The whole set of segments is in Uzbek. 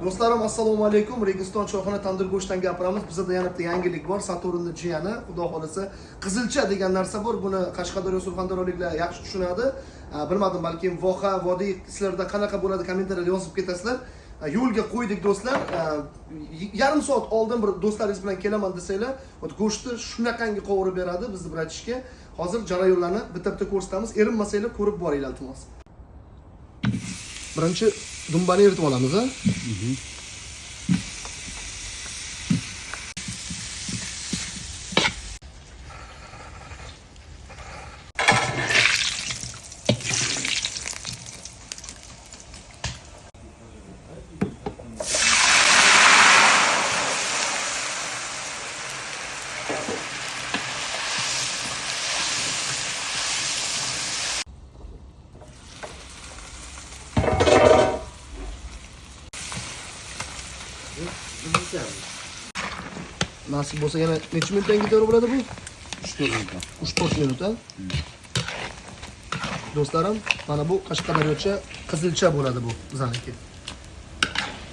Do'stlarim, assalomu alaykum. Registon choyxona tandir go'shtdan gapiramiz. Bizda yana bitta yangilik bor. Saturnni jiyani, xudo xolasa, qizilcha degan narsa bor. Buni Qashqadaryo, Surxondaryoliklar yaxshi tushunadi. Bilmadim, balkim voha, vodiy sizlarda qanaqa bo'ladi, kommentariyada yozib ketasizlar. Yo'lga qo'ydik do'stlar. Yarim soat oldin bir do'stlaringiz bilan kelaman desanglar, вот go'shtni shunaqangi qovurib beradi bizni братишка. Hozir jarayonlarni bitta-bitta ko'rsatamiz. Erinmasanglar ko'rib boringlar, iltimos. Birinchi dumbani eritib olamiz, a? Nasib bo'lsa yana necha minutdan ketaverib bo'ladi bu? 3-4 minut. 3-4 minut, a? Do'stlarim, mana bu Qashqadaryocha qizilcha bo'ladi bu bizaniki.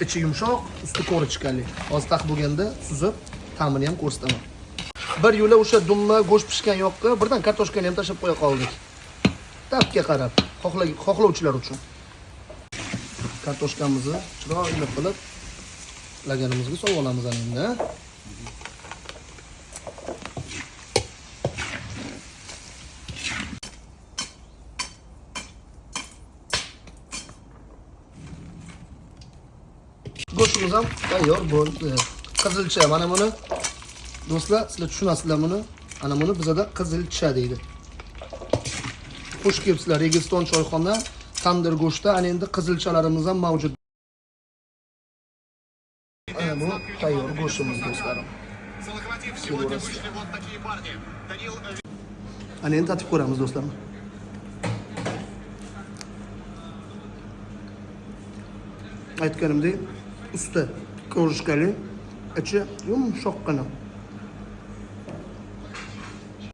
Ichi yumshoq, usti корочка li. Hozir tax bo'lganda suzib ta'mini ham ko'rsataman. Bir yo'la o'sha dumma go'sht pishgan yoqqa birdan kartoshkani ham tashlab qo'ya qoldik. Ta'bga qarab, xohlovchilar uchun. Kartoshkamizni chiroyli qilib laganimizga solib olamiz ana endi. A? Go'shtimiz ham tayyor bo'ldi. Qizilcha, mana buni do'stlar, sizlar tushunasizlar buni. Ana buni bizada qizilcha deydi. Xush kelibsizlar Registon choyxona tandir go'shti. Ana endi qizilchalarimiz ham mavjud. Ana bu tayyor go'shtimiz do'stlarim. За «Локомотив» сегодня вышли вот такие парни. Данил Ana endi tatib ko'ramiz do'stlar. Aytganimdek, usti корочка li, ichi yumshoqqina.